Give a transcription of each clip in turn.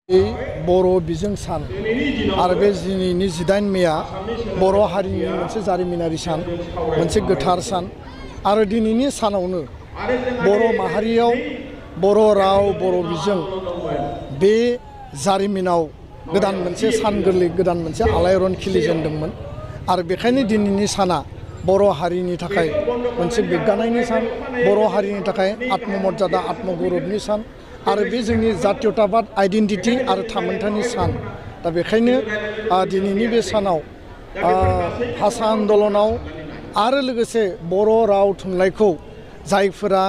बर' बिजों सान आरो बे दिनैनि 18 मेआ बर' हारिनि मोनसे जारिमिनारि सान, मोनसे गोथार सान आरो दिनैनि सानावनो बर' माहारियाव बर' राव बर' बिजों बे जारिमिनाव गोदान मोनसे सान गोरलै गोदान मोनसे आलायारन खिलिजेनदोंमोन आरो बेखायनो दिनैनि साना बर' हारिनि थाखाय मोनसे गोग्गानायनि सान, बर' हारिनि थाखाय आत्ममर्यादा आत्मगौरबनि सान आरो बे जोंनि जातीयताबाद आइडेन्टिटी आरो थामोनथानि सान। दा बेखायनो दिनैनि बे सानाव भाषा आन्दलनाव आरो लोगोसे बर' राव थुनलाइखौ जायफोरा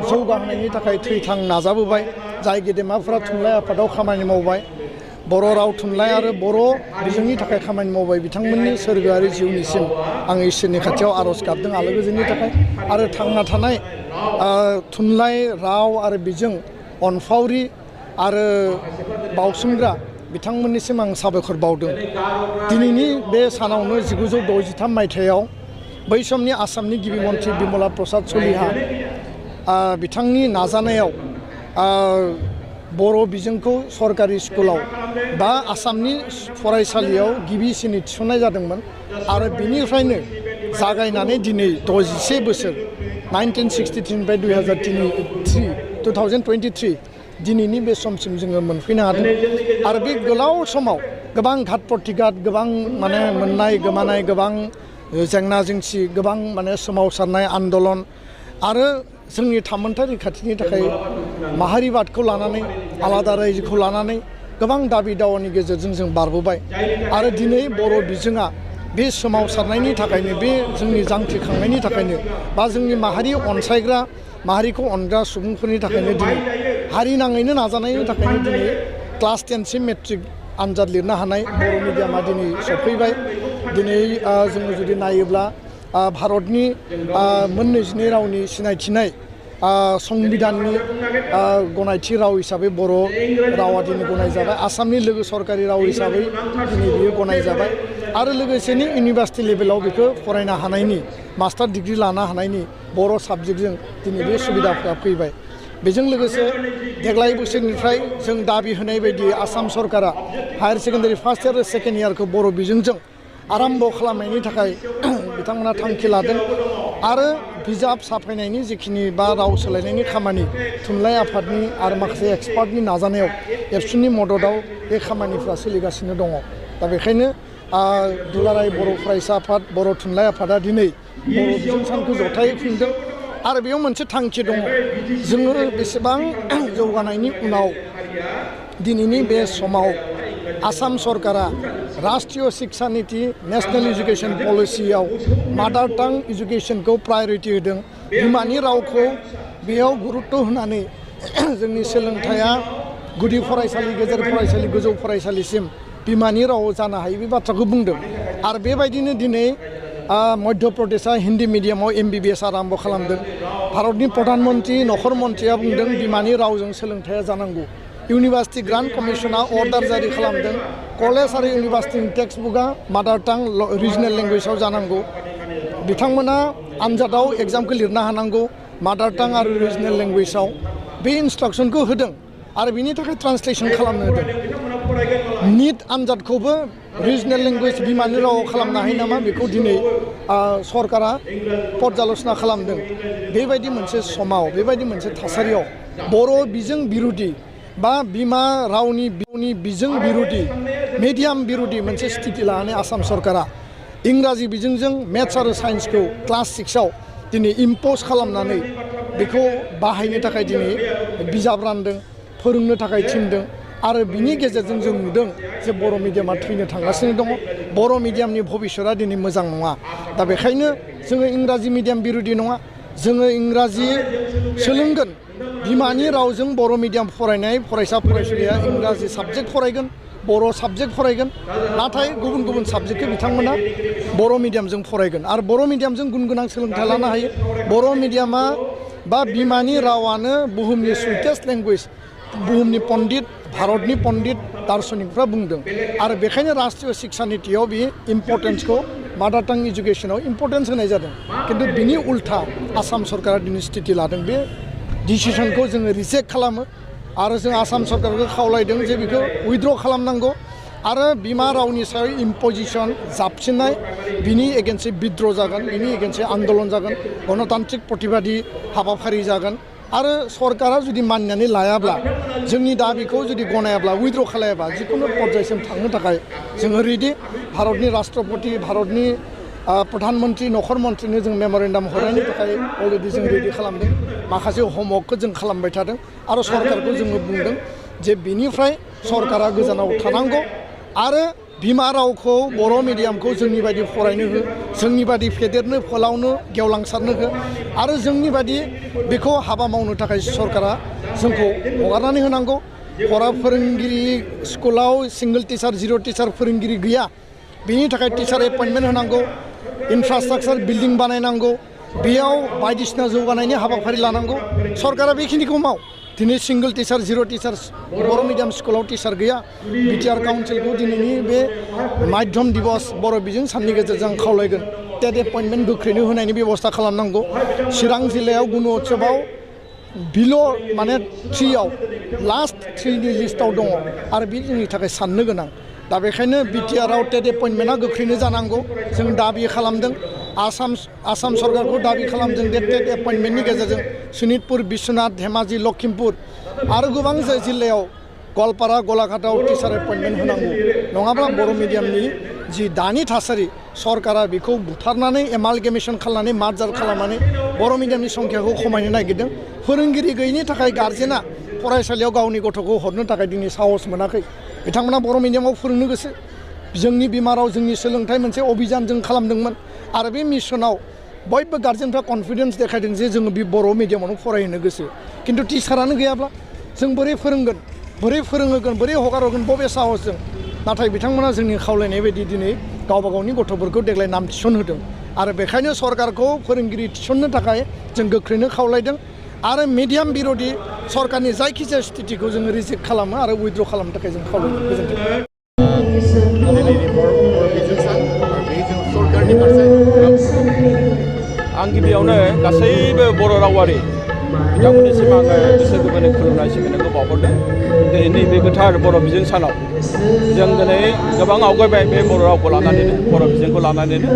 जौगाहोनायनि थाखाय थैथां नाजाबोबाय, जाय गेदेमाफोरा थुनलाइ आफादाव खामानि मावबाय, बर' राव थुनलाइ आरो बर' बिजोंनि थाखाय खामानि मावबाय, बिथांमोननि सोरगोआरि जिउनिसिम आं इसोरनि खाथियाव आर'ज गाबदों आलो गोजोननि थाखाय आरो थांना थानाय थुनलाइ राव आरो बिजों अनफावरि आरो बावसोमग्रा बिथांमोननिसिम आं साबायखर बावदों। दिनैनि बे सानावनो 1963 मायथाइयाव बै समनि आसामनि गिबि मन्थ्रि बिमला प्रसाद सलिहा बिथांनि नाजानायाव बर' बिजोंखौ सरकारि स्कुलाव बा आसामनि फरायसालियाव गिबिसिनै थिसननाय जादोंमोन आरो बिनिफ्रायनो जागायनानै दिनै 61 बोसोर 1963 निफ्राय 2023 दिनैनि बे समसिम जोङो मोनफैनो हादों आरो बे गोलाव समाव गोबां घात प्रतिघात, गोबां मोननाय गोमानाय, गोबां जेंना जेंसि, गोबां सोमावसारनाय आन्दलन आरो जोंनि थामोनथाय रैखाथिनि थाखाय माहारिबादखौ लानानै आलादा रायजोखौ लानानै गोबां दाबि दावानि गेजेरजों जों बारबोबाय आरो दिनै बर' बिजोङा बे सोमावसारनायनि थाखायनो, बे जोंनि जांख्रिखांनायनि थाखायनो बा जोंनि माहारि अनसायग्रा माहारिखौ अनग्रा सुबुंफोरनि थाखायनो दिनै हारि नाङैनो नाजानायनि थाखायनो दिनै क्लास 10 सिम मेट्रिक आनजाद लिरनो हानाय बर' मिडियामा दिनै सफैबाय। दिनै जोङो जुदि नायोब्ला भारतनि मोन 22 रावनि सिनायथिनाय संबिधाननि गनायथि राव हिसाबै बर' रावा दिनै गनायजाबाय, आसामनि लोगो सरकारि राव हिसाबै दिनै बियो गनायजाबाय आरो लोगोसेनो इउनिभार्सिटि लेभेलाव बेखौ फरायनो हानायनि, मास्टार डिग्रि लानो हानायनि बर' साबजेक्टजों दिनै बे सुबिदाफोरा फैबाय। बेजों लोगोसे देग्लाय बोसोरनिफ्राय जों दाबि होनाय बायदि आसाम सरकारा हायार सेकेन्डारि फार्स्ट इयार आरो सेकेन्ड इयारखौ बर' बिजोंजों आराम्भ खालामनायनि थाखाय बिथांमोना थांखि लादों आरो बिजाब साफायनायनि जिखिनि बा राव सोलायनायनि खामानि थुनलाइ आफादनि आरो माखासे एक्सपार्टनि नाजानायाव एबसुनि मददाव बे खामानिफ्रा सोलिगासिनो दङ। दा बेखायनो दुलाराय बर' फरायसा आफाद, बर' थुनलाइ आफादा दिनै बर' बिजों सानखौ जथायै खुंदों आरो बेयाव मोनसे थांखि दङ। जोङो बेसेबां जौगानायनि उनाव दिनैनि बे समाव आसाम सरकारा राष्ट्रीय शिक्षा नीति नेशनेल एजुकेशन पलिसियाव मादार टां एजुकेशनखौ प्रायरिटि होदों, बिमानि रावखौ बेयाव गुरुत्त होनानै जोंनि सोलोंथाइया गुदि फरायसालि, गेजेर फरायसालि, गोजौ फरायसालिसिम बिमानि राव जानो हायो बे बाथ्राखौ बुंदों आरो बेबायदिनो दिनै मध्य प्रदेशआ हिन्दी मिडियामाव MBBS आरम्भ खालामदों। भारतनि प्रधान मन्त्रि नखर मन्त्रिया बुंदों बिमानि रावजों सोलोंथाइया जानांगौ। इउनिभार्सिटि ग्रान्ट कमिसना अर्डार जारि खालामदों कलेज आरो इउनिभार्सिटिनि टेक्सट बुकआ मादार टां रिजनेल लेंगुवेजाव जानांगौ। बिथांमोना आनजादाव एग्जामखौ लिरनो हानांगौ मादार टां आरो रिजनेल लेंगुवेजाव। बे इन्सट्राक्सनखौ होदों आरो बिनि थाखाय ट्रान्सलेसन खालामनो होदों। निट आनजादखौबो रिजनेल लेंगुवेज बिमानि रावाव खालामनो हायो नामा बेखौ दिनै सरकारा पर्यालोचना खालामदों। बेबायदि मोनसे समाव, बेबायदि मोनसे थासारियाव बर' बिजों बिरुदि बा बिमा रावनि बिजों बिरुदि, मिडियाम बिरुदि मोनसे स्थिति लानानै आसाम सरकारा इंराजि बिजोंजों मेथ्स आरो साइन्सखौ क्लास 6आव दिनै इम्प'ज खालामनानै बेखौ बाहायनो थाखाय दिनै बिजाब रानदों, फोरोंनो थाखाय थिनदों आरो बिनि गेजेरजों जों नुदों जे बर' मिडियामा थैनो थांगासिनो दङ। बर' मिडियामनि भबिष्यतआ दिनै मोजां नङा। दा बेखायनो जोङो इंराजि मिडियाम बिरुदि नङा, जोङो इंराजि सोलोंगोन। बिमानि रावजों बर' मिडियाम फरायनाय फरायसा फरायसुलिया इंराजि साबजेक्ट फरायगोन, बर' साबजेक्ट फरायगोन, नाथाय गुबुन गुबुन साबजेक्टखौ बिथांमोना बर' मिडियामजों फरायगोन आरो बर' मिडियामजों गुन गोनां सोलोंथाइ लानो हायो। बर' मिडियामा बा बिमानि रावानो बुहुमनि सुइटेस्ट लेंगुवेज, बुहुमनि पण्डित, भारतनि पण्डित दार्शनिकफ्रा बुंदों आरो बेखायनो राष्ट्रीय शिक्षा नीतियाव बे इम्पर्टेन्सखौ मादार टां एजुकेशनाव इम्पर्टेन्स होनाय जादों। किन्तु बिनि उल्था आसाम सरकारा दिनै स्थिति लादों। बे डिसिसनखौ जोङो रिजेक्ट खालामो आरो जों आसाम सरकारखौ खावलायदों जे बेखौ उइथड्र खालामनांगौ आरो बिमा रावनि सायाव इम्पजिसन जाबसिननाय बिनि एगेन्स्टै बिद्र' जागोन बिनि एगेन्स्टै आन्दलन जागोन गणतान्त्रिक प्रतिबादि हाबाफारि जागोन आरो सरकारा जुदि मानिनानै लायाब्ला जोंनि दाबिखौ जुदि गनायाब्ला उइथड्र खालायाबा जिकुनु पर्यायसिम थांनो थाखाय जोङो रेडि भारतनि राष्ट्रपति भारतनि प्रधानमन्त्री नखर मन्थ्रिनो जों मेम'रेन्डाम हरनायनि थाखाय अलरेडि जों रेडि खालामदों माखासे हमवर्कखौ जों खालामबाय थादों आरो सरकारखौ जोङो बुंदों जे बिनिफ्राय सरकारा गोजानाव थानांगौ आरो बिमा रावखौ बर' मिडियामखौ जोंनि बायदि फरायनो हो जोंनि बायदि फेदेरनो फोलावनो गेवलांसारनो हो आरो जोंनि बायदि बेखौ हाबा मावनो थाखाय सरकारा जोंखौ हगारनानै होनांगौ फरा फोरोंगिरि स्कुलाव सिंगल टिचार जिर' टिचार फोरोंगिरि गैया बेनि थाखाय टिचार एपइन्टमेन्ट होनांगौ इनफ्रास्ट्राक्चार बिल्डिं बानायनांगौ बेयाव बायदिसिना जौगानायनि हाबाफारि लानांगौ सरकारा बेखिनिखौ माव दिनै सिंगल टिचार जिर' टिचार बर' मिडियाम स्कुलाव टिचार गैया बिटिआर काउन्सिलखौ दिनैनि बे माध्यम दिबस बर' बिजों साननि गेजेरजों खावलायगोन टेट एपइन्टमेन्ट गोख्रैनो होनायनि बेबस्था खालामनांगौ चिरां जिल्लायाव गुनु उत्सवआव बिल' माने 3आव लास्ट 3नि लिस्टआव दङ आरो बे जोंनि थाखाय साननो गोनां दा बेखायनो बिटिआरआव टेट एपइन्टमेन्टआ गोख्रैनो जानांगौ जों दाबि खालामदों आसाम सरकारखौ दाबि खालामदों दे टेट एपइन्टमेन्टनि गेजेरजों सनितपुर बिश्वनाथ धेमाजि लखिमपुर आरो गोबां जिल्लायाव गवालपारा गलाघाटआव टिचार एपइन्टमेन्ट होनांगौ नङाब्ला बर' मिडियामनि जि दानि थासारि सरकारा बेखौ बुथारनानै एमालगेमेसन खालामनानै मार्जार खालामनानै बर' मिडियामनि संख्याखौ खमायनो नागिरदों फोरोंगिरि गैयिनि थाखाय गार्जेना फरायसालियाव गावनि गथ'खौ हरनो थाखाय दिनै साहस मोनाखै बिथांमोना बर' मिडियामाव फोरोंनो गोसो जोंनि बिमा राव जोंनि सोलोंथाइ मोनसे अभियान जों खालामदोंमोन आरो बे मिशनाव बयबो गार्जेनफ्रा कनफिडेन्स देखायदों जे जोङो बे बर' मिडियामावनो फरायहोनो गोसो खिन्थु टिचारानो गैयाब्ला जों बोरै फोरोंगोन बोरै फोरोंहोगोन बोरै हगार हरगोन बबे साहसजों नाथाय बिथांमोना जोंनि खावलायनाय बायदि दिनै गावबा गावनि गथ'फोरखौ देग्लाय नाम थिसनहोदों आरो बेखायनो सरकारखौ फोरोंगिरि थिसननो थाखाय जों गोख्रैनो खावलायदों आरो मिडियाम बिर'धि सरकारनि जायखिजाया स्थितिखौ जोङो रिजेक्ट खालामो आरो उइथड्र खालामनो थाखाय जों खावलायदों गोजोन्थों आं गिबियावनो गासैबो बर' रावारि बिथांमोननिसिम आङो गोसो गोरबोनि खुलुमनाय सिबिनायखौ बावहरदों दिनै नैबे गोथार बर' बिजों सानाव जों दिनै गोबां आवगायबाय बे बर' रावखौ लानानैनो बर' बिजोंखौ लानानैनो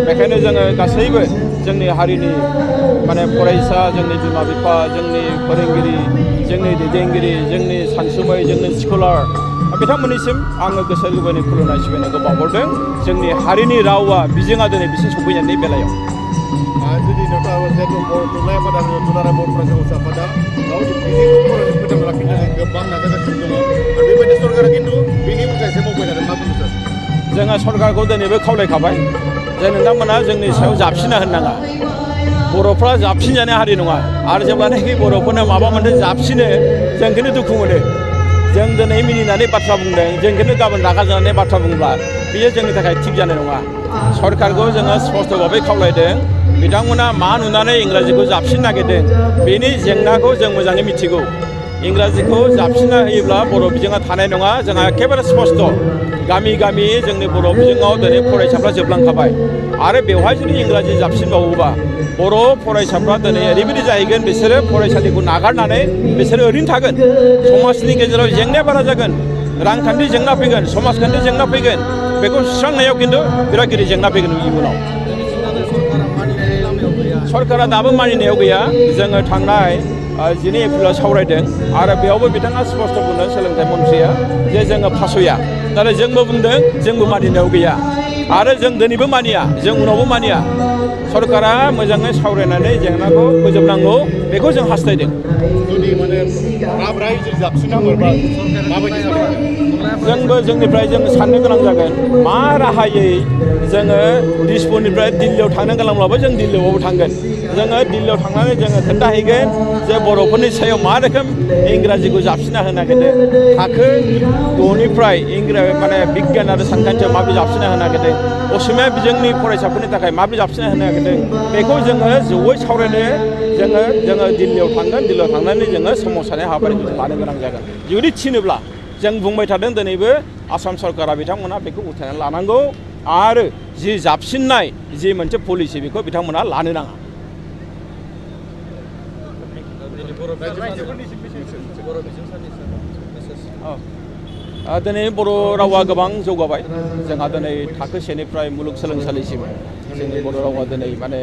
बेखायनो जोङो गासैबो जोंनि हारिनि माने फरायसा जोंनि बिमा बिफा जोंनि फोरोंगिरि जोंनि दैदेनगिरि जोंनि सानसुमै जोंनि स्कलार बिथांमोननिसिम आङो गोसो गोरबोनि खुलुमनाय सिबिनायखौ बावहरदों जोंनि हारिनि रावा बिजोङा दिनै बिसिम सफैनायनि बेलायाव jadi nota itu mulai pada saudara baru proses usaha pada lalu di sini kita melakukan gebang naga kecenderungan lebih banyak सरकार किन्तु बिनि उनथिं एसे मावबाय थादों मा बुंनो जोङो सरकारखौ दिनैबो खावलायखाबाय जे नोंथांमोना जोंनि सायाव जाबसिना होननाङा बर'फ्रा जाबसिनजानाय हारि नङा आरो जेब्लानाखि बर'फोरनो माबा मोनसे जाबसिनो जों खिन्थु दुखु मोनो जों दिनै मिनिनानै बाथ्रा बुंदों जों खिन्थु गाबोन रागा जोंनानै बाथ्रा बुंब्ला बेयो जोंनि थाखाय थिग जानाय नङा सरकारखौ जोङो स्पष्ट भाबै खावलायदों बिथांमोना मा नुनानै इंराजिखौ जाबसिन नागिरदों बेनि जेंनाखौ जों मोजाङै मिथिगौ इंराजिखौ जाबसिनना होयोब्ला बर' बिजोङा थानाय नङा जोंहा एखेबारे स्पष्ट गामि गामि जोंनि बर' बिजोङाव दिनै फरायसाफ्रा जोबलांखाबाय आरो बेवहाय जुदि इंराजि जाबसिनबावोबा बर' फरायसाफ्रा दिनै ओरैबायदि जाहैगोन बिसोरो फरायसालिखौ नागारनानै बिसोरो ओरैनो थागोन समाजनि गेजेराव जेंनाया बारा जागोन रांखान्थि जेंना फैगोन समाजखान्थि जेंना फैगोन बेखौ सुस्रांनायाव खिन्थु बिराद गिदिर जेंना फैगोन इयुनाव सरकारा दाबो मानिनायाव गैया जोङो थांनाय 12 एप्रिलाव सावरायदों आरो बेयावबो बिथाङा स्पष्ट बुंदों सोलोंथाइ मन्थ्रिया जे जोङो फास'या नाथाय जोंबो बुंदों जोंबो मानिनायाव गैया आरो जों दिनैबो मानिया जों उनावबो मानिया सरकारा मोजाङै सावरायनानै जेंनाखौ फोजोबनांगौ बेखौ जों हास्थायदों जुदि माने माब्रै जाबसिना हरबा माबायदि जोंबो जोंनिफ्राय जों साननो गोनां जागोन मा राहायै जोङो दिसपुरनिफ्राय दिल्लीयाव थांनो गोनांब्लाबो जों दिल्लीयावबो थांगोन जोङो दिल्लीयाव थांनानै जोङो खोन्थाहैगोन जे बर'फोरनि सायाव मा रोखोम इंराजिखौ जाबसिना होनो नागिरदों थाखो 6निफ्राय माने बिगियान आरो सानखान्थियाव माबोरै जाबसिना होनो नागिरदों असमिया बिजोंनि फरायसाफोरनि थाखाय माबोरै जाबसिना होनो नागिरदों बेखौ जोङो जयै सावरायनो जोङो दिल्लीयाव थांगोन दिल्लीयाव थांनानै जोङो सोमावसारनाय हाबाफारिखौ लानो गोनां जागोन जुदि थिनोब्ला जों बुंबाय थादों दिनैबो आसाम सरकारा बिथांमोना बेखौ उथायनानै लानांगौ आरो जि जाबसिननाय जि मोनसे पलिसि बेखौ बिथांमोना लानो नाङा दिनै बर' रावा गोबां जौगाबाय जोंहा दिनै थाखो सेनिफ्राय मुलुगसोलोंसालिसिम जोंनि बर' रावा दिनै माने